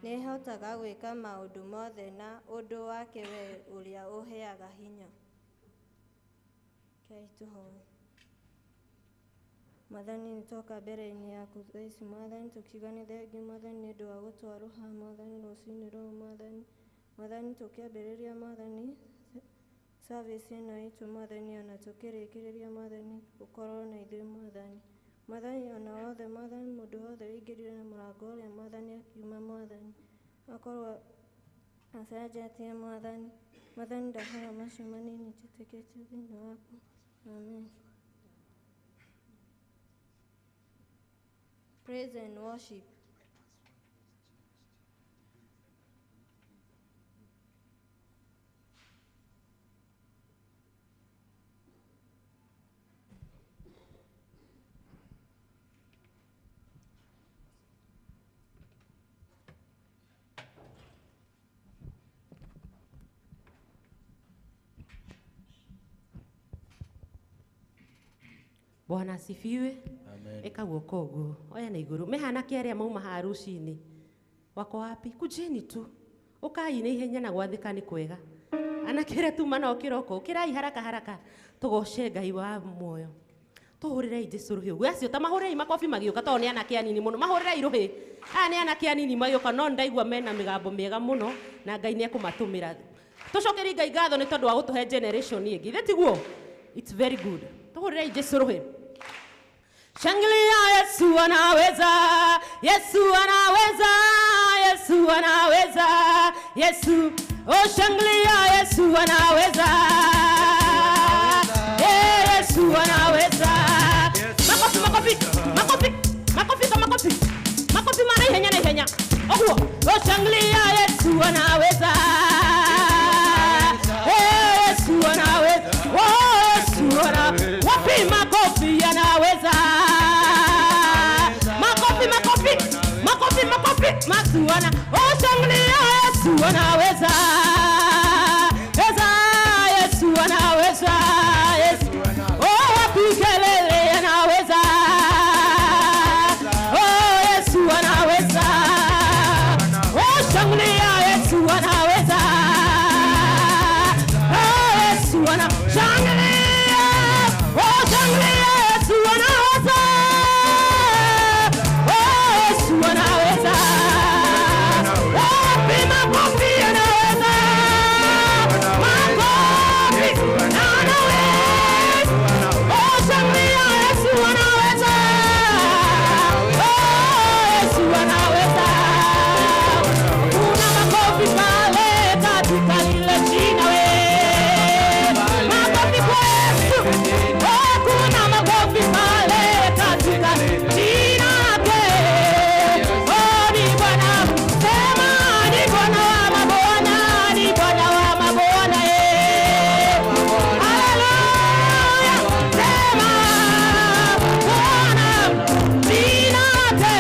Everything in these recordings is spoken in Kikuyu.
Nĩhotaga gwĩka maũndũ mothe na ũndũ wake we ũrĩa ũheaga hinya. Rekei tũhoe. Mwathani nĩtwoka mbere-inĩ yaku thaa ici Mwathani, tũkiuga nĩ thengiũ Mwathani nĩ ũndũ wa gũtwarũha Mwathani rũcinĩ rũrũ Mwathani. Mwathani tũkĩambĩrĩria Mwathani service ĩno itũ Mwathani, ona tũkĩrĩkĩrĩria Mwathani ũkorwo na ithuĩ Mwathani. Mwathani ona wothe Mwathani mũndũ wothe wĩingĩrire na mũrango ũrĩa Mwathani akiuma Mwathani akorwo acenjetie Mwathani. Mwathani ndahoya macio manini njĩtĩkĩtie thĩinĩ waku. Amen. Praise and worship. Bwana asifiwe. Amen. Eka guoko ũguo oya na igũrũ mehana ke arĩa mauma haha rũcinĩ wako wapi kujeni tu ũkai na ihenya na gwathĩka nĩ kwega anake arĩa tuma nao kĩroko ũkĩrai haraka haraka tũgoce Ngai wa muoyo tũhũrĩrei Jesũ rũhĩ ũguo acio ta mahũrĩrei makobi magĩũka tondũ nĩ anake anini mũno mahũrĩrei rũhĩ aya nĩ anake anini magĩũka no nĩndaigua mena mĩgambo mĩega mũno na Ngai nĩ ekũmatũmĩra tũcokerie Ngai ngatho nĩ tondũ wa gũtũhe generation ĩngĩ ithe tiguo. It's very good. Tũhũrĩrei Jesũ rũhĩ. Shangilia, Yesu anaweza, Yesu anaweza, Yesu anaweza, Yesu. Oh, shangilia, Yesu anaweza, Yesu anaweza. Makofi, makofi, makofi, makofi kwa makofi, makofi mara ihenya na ihenya. Oguo. Oh, shangilia, Yesu anaweza, Yesu anaweza, oh, Yesu anaweza. Wapi makofi anaweza? Makofi, makofi, makofi, makofi. Masuana. Oh, shangilia, Yesu anaweza. Eza, Yesu anaweza. Yesu. Oh, wapi kelele anaweza. Oh, Yesu anaweza. Oh, shangilia, Yesu anaweza. Oh, Yesu ana-, shangilia. Oh, shangilia, Yesu anaweza. Oh, Yesu anaweza. Wapi makofi anaweza. Makofi anaweza. Oh, shangilia, Yesu anaweza. Oh, Yesu anaweza. Kuna makofi pale katika lile jina we. Makofi kwa Yesu. Oh, kuna makofi pale katika jina lake. Oh, ni Bwana. Sema ni Bwana wa mabwana, ni Bwana wa mabwana, eh. Haleluya. Sema Bwana jina lake.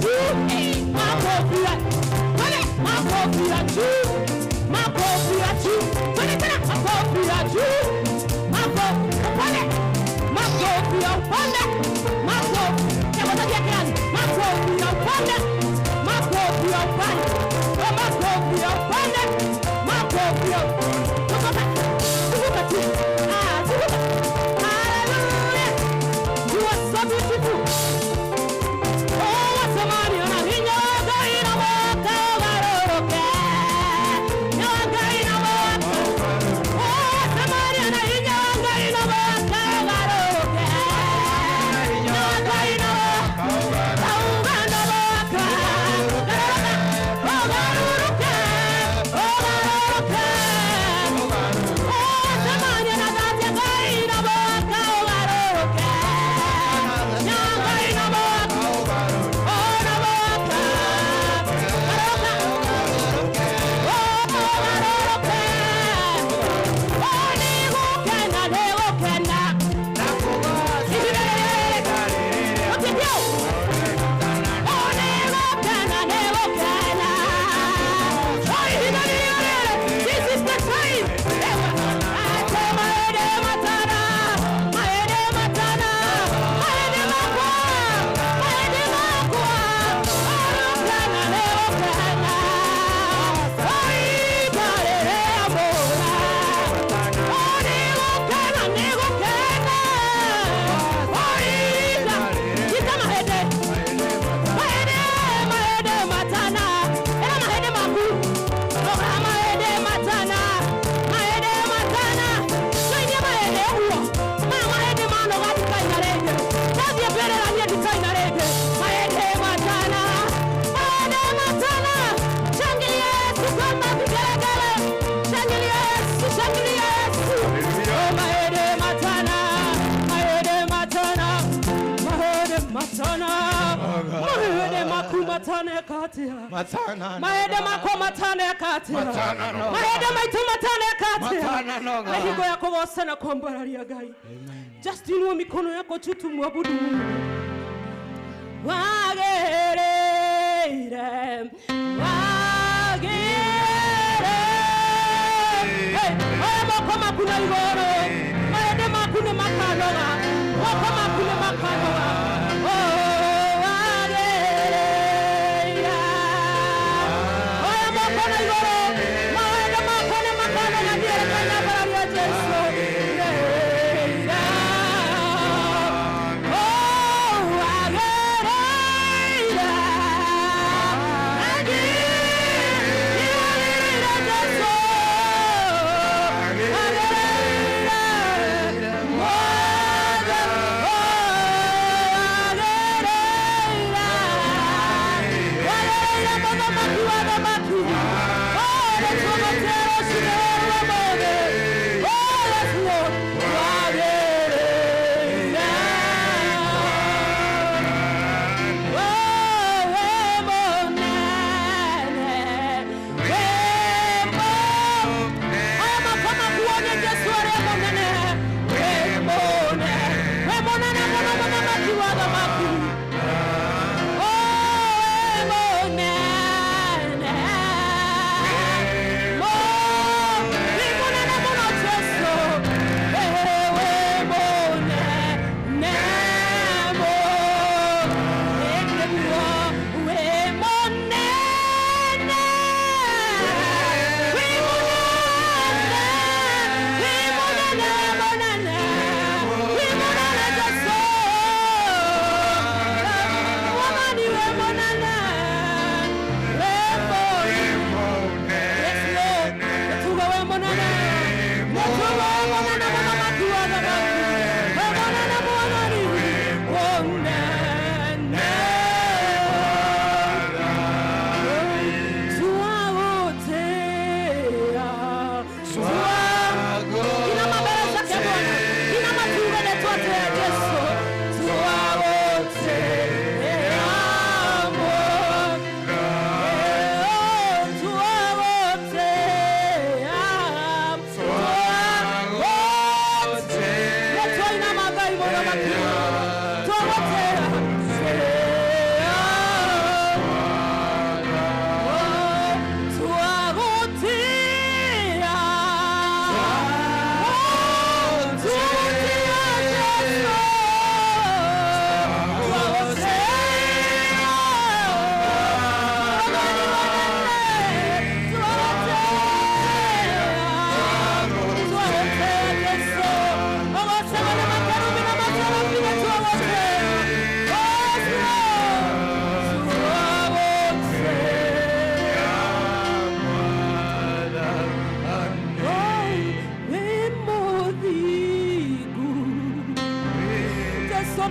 juu, makofi ya twende, makofi ya juu, makofi ya juu, twende tena, makofi ya juu, makofi upande, makofi ya upande, makofi ya kiasi, makofi ya upande, makofi ya upande, makofi ya upande, makofi ya zunguka, zunguka tu, ah, zunguka. Hallelujah, you are so beautiful. Oh, wasamani ona hinya ina mwaka ugarũrũke. Nyoga ina mwaka. Oh, wasamani ona hinya ina mwaka ugarũrũke. Nyoga ina mwaka. Uganda mwaka. Ugarũrũke. Ugarũrũke. Oh, wasamani ona thatia Ngai ina mwaka ugarũrũke. Nyoga ina mwaka. Matana. Maende makwa matane kati. Matana noga. Maende maitu matane kati. Matana noga. Na higo yako wose na kuambararia Ngai. Just inua mikono yako juu tumwabudu Mungu. Wagereire, wagere. Hey, oya moko maku na igoro. Maende maku nĩ makanoga. Moko maku nĩ makanoga. Oh, wagereire. Oya moko na igoro. Maende maku nĩ makanoga. Nĩerekana mbararia Jesu. Oh, wagereire.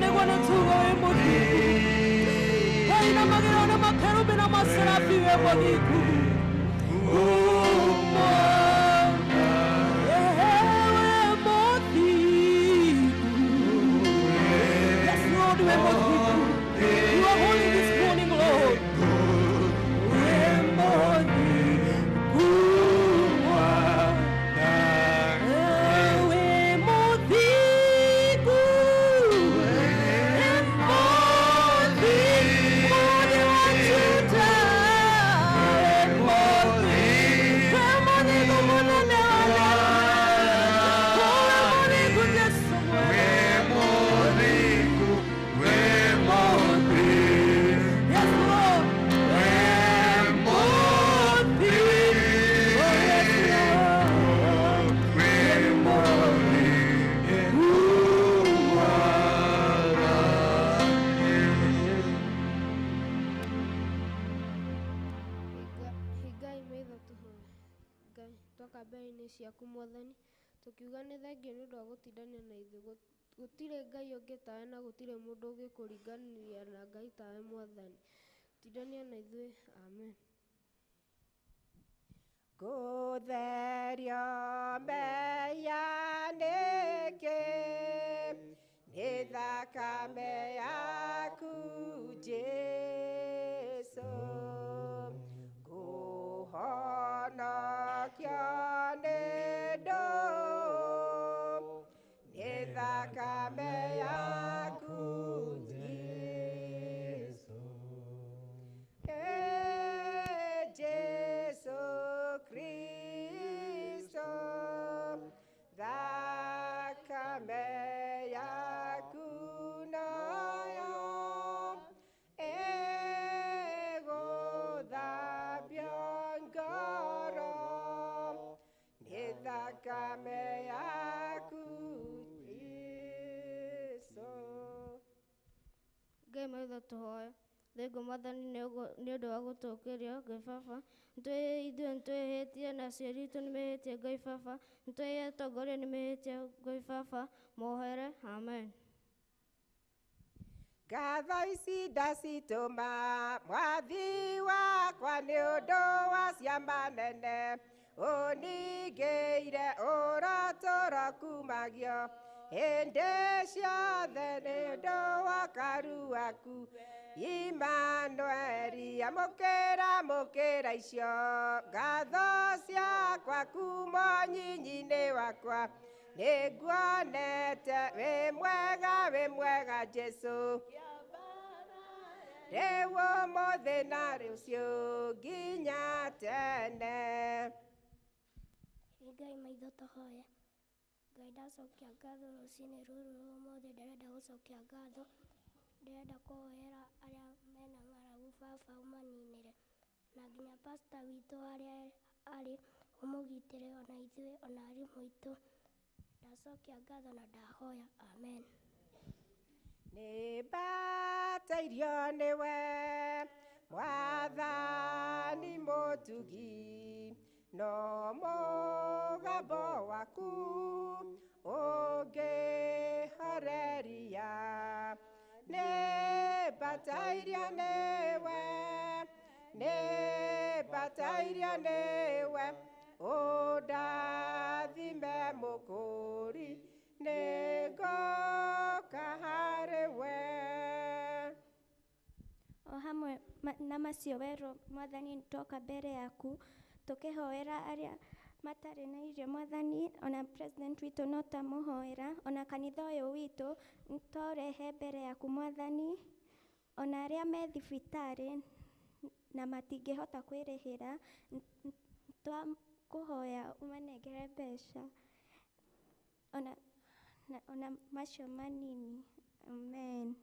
Nĩguo nĩ tuge wĩ mũthingu. Wainamagĩrwo nĩ makerubi na maserafi wĩ mũthingu. Wĩ mũthingu. Yes, Lord, wĩ mũthingu. You are holy this morning, Lord. Wĩ mũthingu. Wĩ mũthingu. Wĩ mũthingu. Mũthĩ wa Juda. Wĩ mũthingu. Wĩ mũthingu mũnene wa nene. Wĩ mũthingu Jesũ mwene. Yes, Lord. Wĩ mũthingu. Oh, yes, Lord. Wĩ mũthingu. Hingai maitho tũhoe. Ngai, twoka mbere-inĩ ciaku Mwathani, tũkiuga nĩ thengiũ nĩ ũndũ wa gũtindania na ithuĩ. Gũtirĩ Ngai ũngĩ tawe na gũtirĩ mũndũ ũngĩkũringania na Ngai tawe Mwathani. Tindania na ithuĩ, amen. Ngũtherio mehia nĩkĩ nĩ thakame yaku Jesũ, ngũhonokio nĩ ndũ nĩ thakame yaku Jesũ. Jesu Kristo, thakame yaku nayo ĩgũthambia ngoro nĩ thakame yaku Jesu. Ngai maitho tũhoe. Thengiũ Mwathani nĩ ũndũ wa gũtũũkĩria Ngai Baba. Ithuĩ nĩtwĩhĩtie na aciari aitũ nĩmehĩtie Ngai Baba. Nĩtwĩhĩtie atongoria nĩmehĩtie Ngai Baba. Mohere. Amen. Ngatho ici ndacitũma mwathi wakwa nĩ ũndũ wa ciama nene ũningĩire ũrotũro kumagio hĩndĩ ciothe nĩ ũndũ wa karu waku Imanueli, amũkĩra amũkĩra icio ngatho ciakwa kuma nyinyi-inĩ wakwa nĩnguonete wĩ mwega Jesũ rĩu ũmũthĩ na rũciũ nginya tene. Ngai maitho tũhoe. Ngai ndacokia ngatho rũcinĩ rũrũ rwa ũmũthĩ, ndĩrenda gũcokia ngatho, ndĩrenda kũhoera arĩa mena ng'aragu Baba ũmaninĩre, na nginya pastor witũ harĩa arĩ ũmũgitĩre ona ithuĩ ona arimũ aitũ. Ndacokia ngatho na ndahoya, amen. Nĩmbatairio nĩwe Mwathani mũtugi, no mũgambo waku ũngĩhoreria. Nĩmbatairio nĩwe, nĩmbatairio nĩwe, ũndathime mũkũri, nĩngũka harĩwe. O hamwe na macio werwo Mwathani nĩtwoka mbere yaku tũkĩhoera arĩa matarĩ na irio Mwathani, ona president witũ no tamũhoera, ona kanitha ũyũ witũ nĩtwaũrehe mbere yaku Mwathani, ona arĩa me thibitarĩ na matingĩhota kwĩrĩhĩra twakũhoya ũmanengere mbeca ona macio manini. Amen.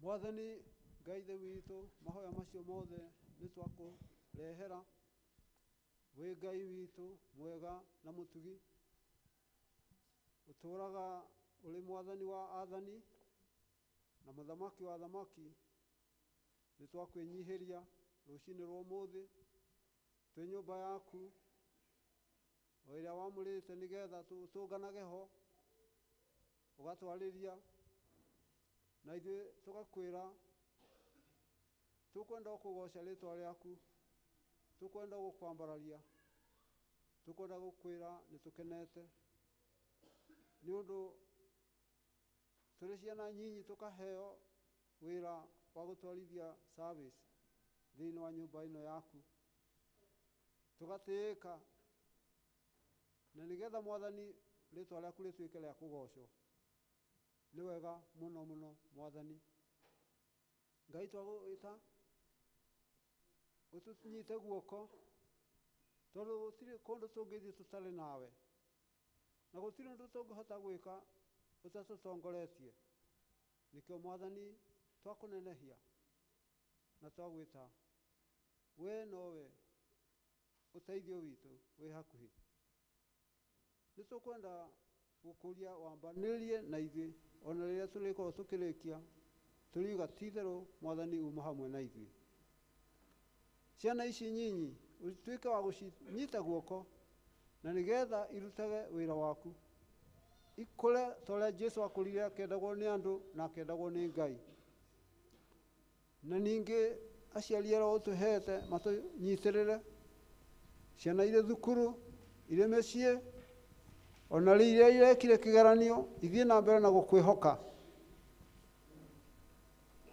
Mwathani Ngai Ithe witũ, mahoya macio mothe nĩ twakũrehera. Wĩ Ngai witũ mwega na mũtugi, ũtũũraga ũrĩ mwathani wa athani na mũthamaki wa athamaki. Nĩ twakwĩnyihĩria rũcinĩ rwa ũmũthĩ twĩ nyũmba yaku, o ĩrĩa wamũrĩte nĩgetha tũnganage ho ũgatwarĩria na ithuĩ tũgakwĩra tũkwenda gũkũgoca rĩtwa rĩaku, tũkwenda gũkwambararia, tũkwenda gũkwĩra nĩ tũkenete nĩ ũndũ tũrĩ ciana nyinyi tũkaheo wĩra wa gũtwarithia service thĩinĩ wa nyũmba ĩno yaku, tũgatĩĩka na nĩgetha Mwathani rĩtwa rĩaku rĩtuĩke rĩa kũgocwo. Nĩ wega mũno mũno Mwathani Ngai, twagũĩta ũtũnyite guoko tondũ gũtirĩ kũndũ tũngĩthiĩ tũtarĩ nawe, na gũtirĩ ũndũ tũngĩhota gwĩka ũtatũtongoretie. Nĩkĩo Mwathani twakũnenehia na twagwĩta we nowe ũteithio witũ wĩ hakuhĩ. Nĩ tũkwenda gũkũria wambanĩrie na ithuĩ ona rĩrĩa tũrĩkorwo tũkĩrĩkia tũriuga ti-itherũ Mwathani uma hamwe na ithuĩ. Ciana ici nyinyi ũtuĩke wa gũcinyita guoko na nĩgetha irutage wĩra waku, ikũre ta ũrĩa Jesũ akũrire akĩendagwo nĩ andũ na akĩendagwo nĩ Ngai. Na ningĩ aciari arĩa ũtũhete matũnyitĩrĩre, ciana irĩ thukuru, irĩ mĩciĩ, ona iria irekire kĩgeranio ithiĩ na mbere na gũkwĩhoka.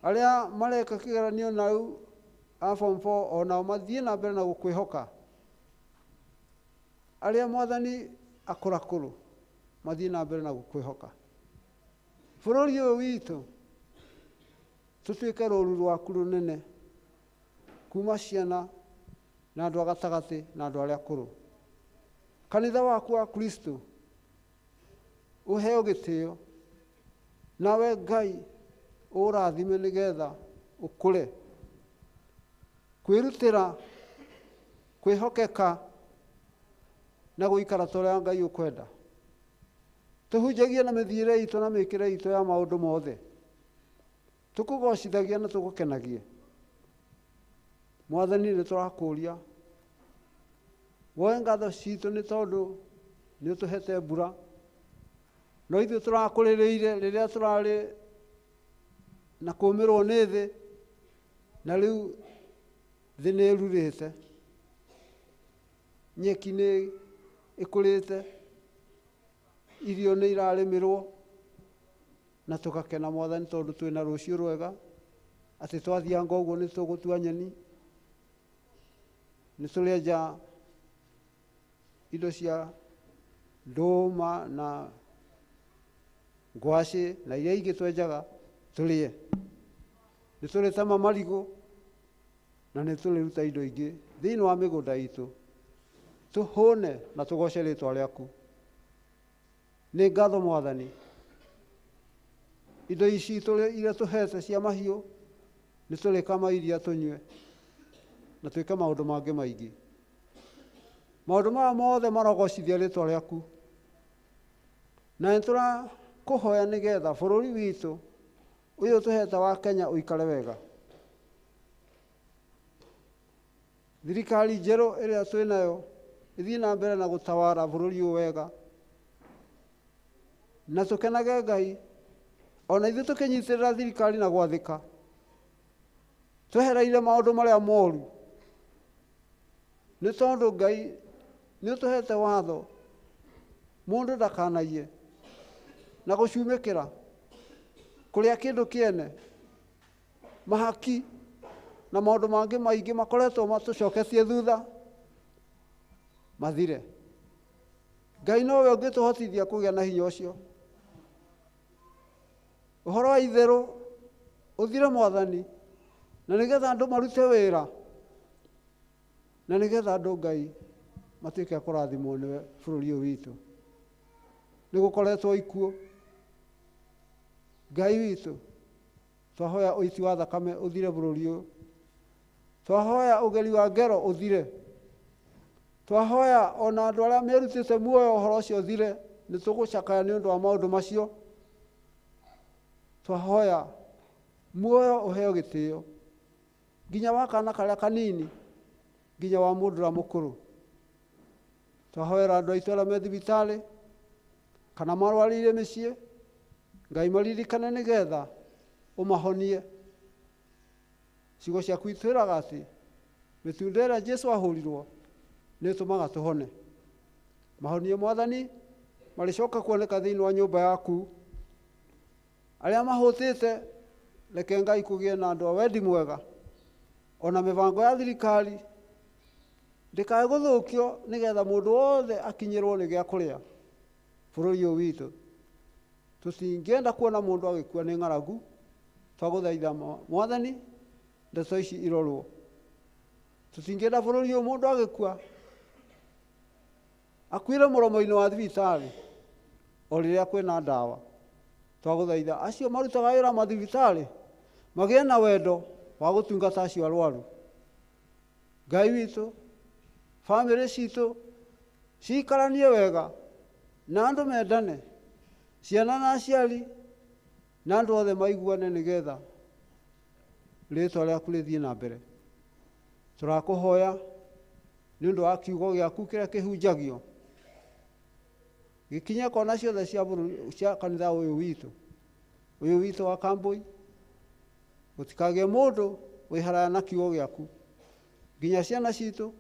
Arĩa mareka kĩgeranio na rĩu a form 4 onao mathiĩ na mbere na gũkwĩhoka. Arĩa Mwathani akũrakũrũ mathiĩ na mbere na gũkwĩhoka. Bũrũri ũyũ witũ tũtuĩke rũru rwaku rũnene kuma ciana na andũ a gatagatĩ na andũ arĩa akũrũ. Kanitha waku wa Kristo ũheo gĩtĩo, nawe Ngai ũrathime nĩgetha ũkũre. Kwĩrutĩra, kwĩhokeka na gũikara ta ũrĩa Ngai ũkwenda. Tũhunjagie na mĩthiĩre itũ na mĩkĩre itũ ya maũndũ mothe, tũkũgocithagia na tũgũkenagie. Mwathani nĩ tũrakũria woe ngatho citũ nĩ tondũ nĩ ũtũhete mbura, no ithuĩ tũrakũrĩrĩire rĩrĩa tũrarĩ na kũmĩrwo nĩ thĩ, na rĩu thĩ nĩ ĩrurĩte, nyeki nĩ ĩkũrĩte, irio nĩ irarĩmĩrwo, na tũgakena Mwathani tondũ twĩna rũciũ rwega, atĩ twathianga ũguo nĩ tũgũtua nyeni, nĩ tũrĩenja indo cia ndũma na ngwacĩ na iria ingĩ twenjaga tũrĩe, nĩ tũrĩtema marigũ na nĩ tũrĩruta indo ingĩ thĩinĩ wa mĩgũnda itũ, tũhũne na tũgoce rĩtwa rĩaku. Nĩ ngatho Mwathani, indo ici iria tũhete cia mahiũ nĩ tũrĩkama iria tũnyue na twĩke maũndũ mangĩ maingĩ. Maũndũ maya mothe marogocithia rĩtwa rĩaku, na nĩ tũrakũhoya nĩgetha bũrũri witũ ũyũ tũhete wa Kenya ũikare wega. Thirikari njerũ ĩrĩa twĩnayo ĩthiĩ na mbere na gũtawara bũrũri ũyũ wega, na tũkenage Ngai ona ithuĩ tũkĩnyitĩrĩra thirikari na gwathĩka, twehereire maũndũ marĩa moru, nĩ tondũ Ngai nĩ ũtũhete watho mũndũ ndakanaiye na gũcumĩkĩra, kũrĩa kĩndũ kĩene, mahaki na maũndũ mangĩ maingĩ makoretwo matũcoketie thutha mathire. Ngai nowe ũngĩtũhotithia kũgĩa na hinya ũcio. Ũhoro wa itherũ ũthire Mwathani, na nĩgetha andũ marute wĩra, na nĩgetha andũ Ngai matuĩke a kũrathimwo nĩwe bũrũri ũyũ witũ. Nĩ gũkoretwo ikuũ. Ngai witũ, twahoya ũiti wa thakame ũthire bũrũri ũyũ, twahoya ũgeri wa ngero ũthire, twahoya ona andũ arĩa merutĩte muoyo ũhoro ũcio ũthire, nĩ tũgũcakaya nĩ ũndũ wa maũndũ macio. Twahoya muoyo ũheo gĩtĩo nginya wa kana karĩa kanini nginya wa mũndũ ũrĩa mũkũrũ. Twahoera andũ aitũ arĩa me thibitarĩ kana marwarĩire mĩciĩ, Ngai maririkane nĩgetha ũmahonie. Ciugo ciaku itwĩraga atĩ mĩtunda ĩrĩa Jesũ ahũrirwo nĩ ĩtũmaga tũhone. Mahonie Mwathani marĩcoka kuoneka thĩinĩ wa nyũmba yaku. Arĩa mahũtĩte reke Ngai kũgĩe na andũ a wendi mwega, ona mĩbango ya thirikari ndĩkae gũthũkio nĩgetha mũndũ wothe akinyĩrwo nĩ gĩa kũrĩa bũrũri ũyũ witũ. Tũtingĩenda kuona mũndũ agĩkua nĩ ng'aragu. Twagũthaitha Mwathani ndeto ici irorwo. Tũtingĩenda bũrũri ũyũ mũndũ agĩkua akuire mũromo-inĩ wa thibitarĩ o rĩrĩa kwĩna ndawa. Twagũthaitha acio marutaga wĩra mathibitarĩ magĩe na wendo wa gũtungata acio arwaru. Ngai witũ, bamĩrĩ citũ ciikaranie wega na andũ mendane, ciana na aciari na andũ othe maiguane nĩgetha rĩtwa rĩaku rĩthiĩ na mbere. Tũrakũhoya nĩ ũndũ wa kiugo gĩaku kĩrĩa kĩhunjagio gĩkinye kona ciothe cia bũrũri cia kanitha ũyũ witũ wa Kambui. Gũtikagĩe mũndũ wĩ haraya na kiugo gĩaku, nginya ciana citũ,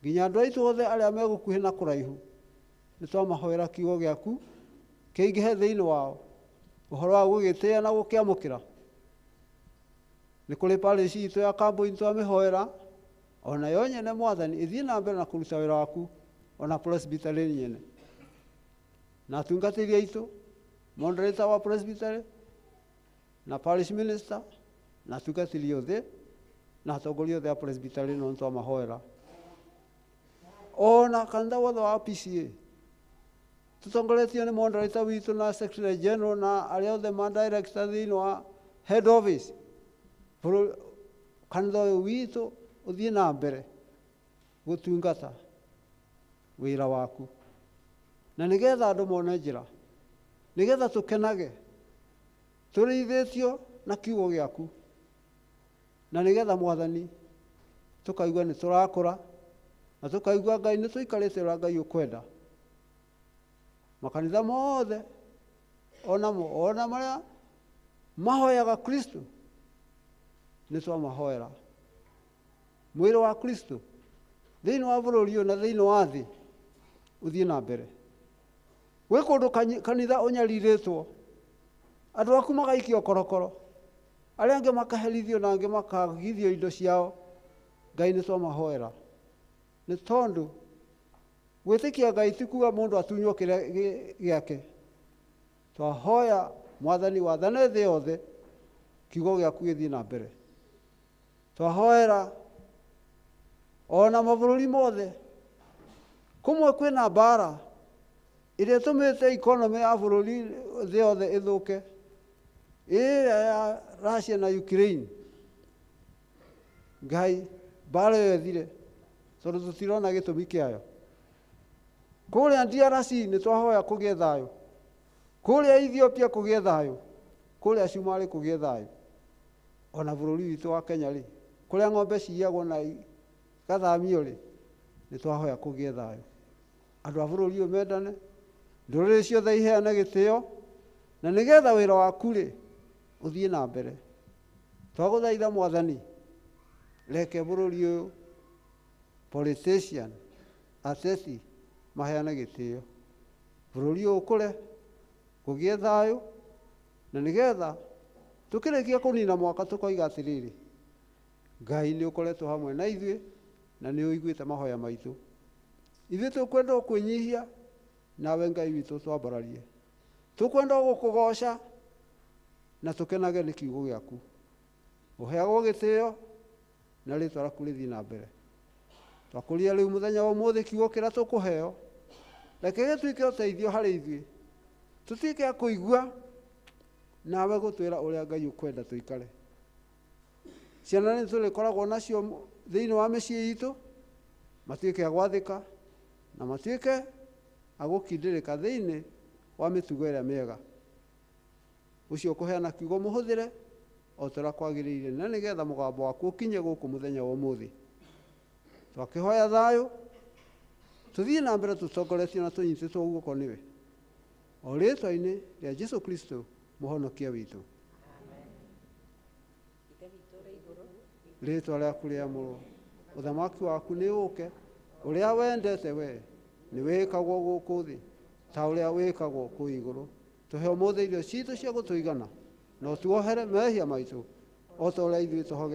nginya andũ aitũ othe arĩa me gũkuhĩ na kũraihu. Nĩ twamahoera kiugo gĩaku kĩingĩhe thĩinĩ wao, ũhoro wa gũgĩtĩĩa na gũkĩamũkĩra. Nĩ kũrĩ parish itũ ya Kambui twamĩhoera, ona yo nyene Mwathani ĩthiĩ na mbere na kũruta wĩra waku, ona presbytery nyene na atungatĩri aitũ, moderator wa presbytery na parish minister na atungatĩri othe na atongoria othe a presbytery no twamahoera. Ona kanitha wothe wa PCA tũtongoretio nĩ moderator witũ na secretary general na arĩa othe ma director thĩinĩ wa head office. Kanitha ũyũ witũ ũthiĩ na mbere gũtungata wĩra waku, na nĩgetha andũ mone njĩra, nĩgetha tũkenage tũrĩithĩtio na kiugo gĩaku, na nĩgetha Mwathani tũkaigua nĩ tũrakũra na tũkaigua Ngai nĩ tũikarĩte ũrĩa Ngai ũkwenda. Makanitha mothe onamo ona marĩa mahoyaga Kristo nĩ twamahoera. Mwĩrĩ wa Kristo thĩinĩ wa bũrũri ũyũ na thĩinĩ wa thĩ ũthiĩ na mbere. Gwĩ kũndũ kanitha ũnyarirĩtwo, andũ aku magaikio korokoro, arĩa angĩ makaherithio na angĩ makagithio indo ciao. Ngai nĩ twamahoera, nĩ tondũ gwĩtĩkia Ngai ti kuga mũndũ atunywo kĩrĩa gĩake. Twahoya Mwathani wathane thĩ yothe, kiugo gĩaku gĩthiĩ na mbere. Twahoera ona mabũrũri mothe, kũmwe kwĩna mbara ĩrĩa ĩtũmĩte economy ya bũrũri thĩ yothe ĩthũke, ĩrĩa ya Russia na Ukraine. Ngai mbara ĩyo ĩthire tondũ tũtirona gĩtũmi kĩayo. Kũrĩa DRC nĩ twahoya kũgĩe thayũ, kũrĩa Ethiopia kũgĩe thayũ, kũrĩa Cumarĩ kũgĩe thayũ, ona bũrũri witũ wa Kenya rĩ, kũrĩa ng'ombe ciyagwo na igathamio rĩ, nĩ twahoya kũgĩe thayũ. Andũ a bũrũri ũyũ mendane, ndũrĩrĩ ciothe iheane gĩtĩo, na nĩgetha wĩra waku rĩ ũthiĩ na mbere. Twagũthaitha Mwathani, reke bũrũri ũyũ politician, ateti maheane gĩtĩo, bũrũri ũyũ ũkũre, kũgĩe thayũ, na nĩgetha tũkĩrĩkia kũnina mwaka tũkoiga atĩrĩrĩ, Ngai nĩ ũkoretwo hamwe na ithuĩ na nĩ ũiguĩte mahoya maitũ. Ithuĩ tũkwenda kwĩnyihia nawe Ngai witũ twambararie, tũkwenda gũkũgoca na tũkenage nĩ kiugo gĩaku. Ũheagwo gĩtĩo na rĩtwa rĩaku rĩthiĩ na mbere. Twakũria rĩu mũthenya wa ũmũthĩ kiugo kĩrĩa tũkũheo, reke gĩtuĩke ũteithio harĩ ithuĩ, tũtuĩke a kũigua nawe gũtwĩra ũrĩa Ngai ũkwenda tũikare. Ciana nĩ tũrĩkoragwo nacio thĩinĩ wa mĩciĩ itũ, matuĩke a gwathĩka na matuĩke a gũkindĩrĩka thĩinĩ wa mĩtugo ĩrĩa mĩega. Ũcio ũkũheana kiugo mũhũthĩre o ta ũrĩa kwagĩrĩire, na nĩgetha mũgambo waku ũkinye gũkũ mũthenya wa ũmũthĩ. Twakĩhoya thayũ Tũthiĩ na mbere tũtongoretio na tũnyitĩtwo guoko nĩwe. O rĩtwa-inĩ rĩa Jesu Kristo mũhonokia witũ. Rĩtwa rĩaku rĩamũrwo, ũthamaki waku nĩ ũũke, ũrĩa wendete we nĩ wĩkagwo gũkũ thĩ ta ũrĩa wĩkagwo kũu igũrũ. Tũhe ũmũthĩ irio citũ cia gũtũigana, na ũtuohere mehia maitũ o ta ũrĩa ithuĩ tũhagĩra.